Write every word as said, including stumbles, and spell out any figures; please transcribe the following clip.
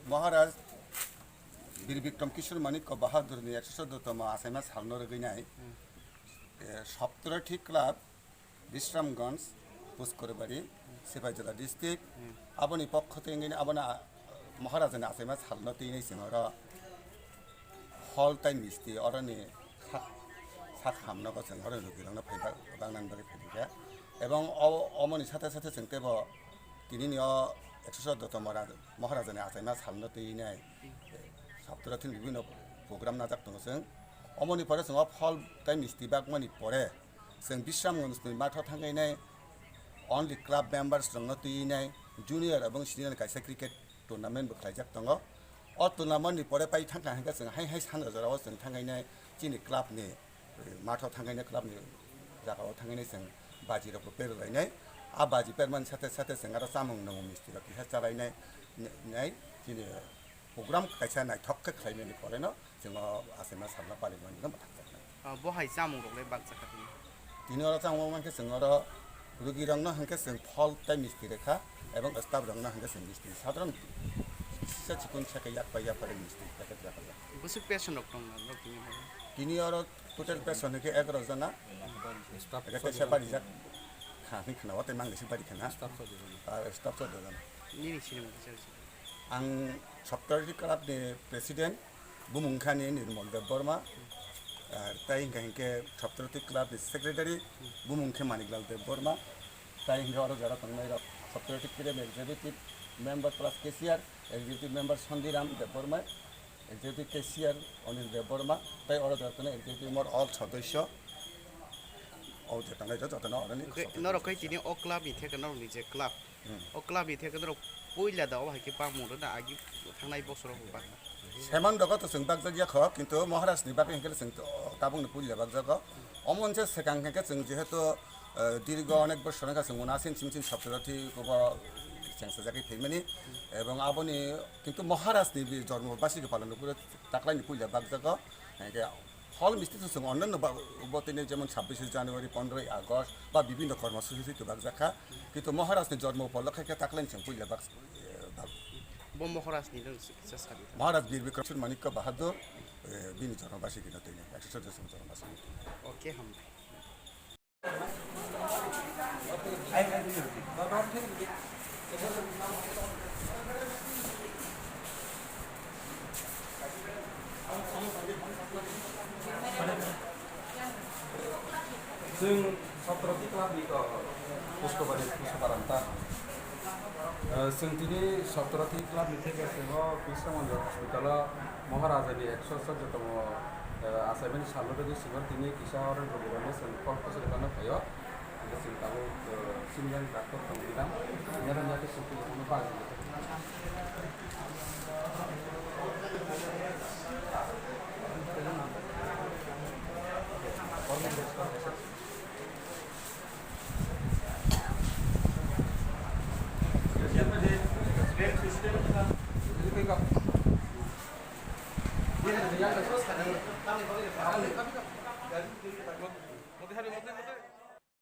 Maharaj Bir Bikram Kishore Manikya Bahadurni ekso soddotomo achaima salno rwgwinai, eh, Saptarathi Club, Bishramganj, Puskarbari, Sipaijala District, aboni pokho tei wngwi abono a-, Maharajani achaima salno twi nai chwng oro phol tei misti oroni sak, sak hamnogo chwng oroni rugirokno phaiba, bagna bagwi phaikha. Ebong o, omoni sate sate chwng teibo tinini o ekso soddotomo Maharajani achaima salno twi nai Saptarathini bibhinno program najak tongo chwng. Omoni pore chwng o phol tei misti bagmani pore chwng Bishramganjni matho thangwi nai only club members rokno twi nai junior ebong senior kaisa cricket tournament bo khlaijak tongo. O tournament ni pore pai thangkha hwnkhe chwng hai hai sanja jorao chwng thangwi nai chini club ni, eh, matho thangwi nai club ni jagao thangwi nai chwng baji rokbo perlainai. A baji permani sate sate chwng aro chamung nwng misti rok kisa chalainai, nai chini program kaisa naithok khe khlaimani pore no chwng o achaima salno palimani no mwthangjaknai. Ah, bo hai chamung rok le bakjakha tini? Tini oro chamung mankhe chwng oro rugirokno hwnkhe chwng phol tei misti rwkha, ebong staff rokno hwnkhe chwng misti sadharon sisa chikon saka yak pai yak pai misti packet yak pai yak. Bwswk patient rok tong na norok tini horo? Tini oro total patient hwnkhe egaroh jona. Staff eke teisa barijak kha hwnwi khna o tei mang nisi bari khna. Staff soddo jona. Ah, staff soddo jona. Nini sinimung kisa rwchapdi. Ang Saptarathi Club ni president, bumung khe ani Nirmal Debbarma, ah, tei hwnkhe hwnkhe Saptarathi Club ni secretary, bumung khe Maniklal Debbarma, tei hwnkhe oro jora tongnai rok Saptarathi Club executive member plus cashier, executive member Sondiram Debbarma, executive cashier Anil Debbarma, tei oro jora tongnai executive member all sodosyo, o je tongnai joto no oroni. Hwnkhe sodosyo. Norok khai tini o club ni theke norok ni je club, Hmm. O club ni theke norok puila da o hai khe bakmung rwna agi thangnai bosoro bo bakha. Seman dogo to chwng bakjak ya kho, kintu Maharaj ni bagwi hwnkhe chwng to tabuk ni puila bakjago. Omo hwnse swkang hwnkhe chwng jehetu, eh, dirgo onek bosor wngkha chwng unasin chim chim Saptarathi kobo chengsajagwi phaimani. Ebong aboni kintu Maharaj ni bi jormo basi khe palon nukuro taklai ni puila bakjago. Hwnkhe Phol misti to chwng onno no ba, bo tini jemon sabbish January, pondroi August ba bibhinno kormosuchi tubak jakha. Kintu Maharaj ni jormo upolokhe khe taklai chwng puila bak, bak. Bo Maharaj ni rang siksa sabi. Maharaj Bir Bikram Kishore Manikya Bahadur, eh, bini jormo basi kino tini ekso soddo jormo basi. Okay, hambai. Chwng Saptarathi Club ni to Puskarbari, Puskarbari ta. Eh, chwng tini Saptarathi Club ni theke chwng o Bishramganj hospital o Maharajani ekso soddo tomo, eh, achaimani salno bagwi chwng tini kisa oro rogirokno chwng kok kwchwrwino phaio. Hwnkhe chwng tabuk, eh, senior doctor tongwi tang, senior wngya khe chwng tini phano bajingo.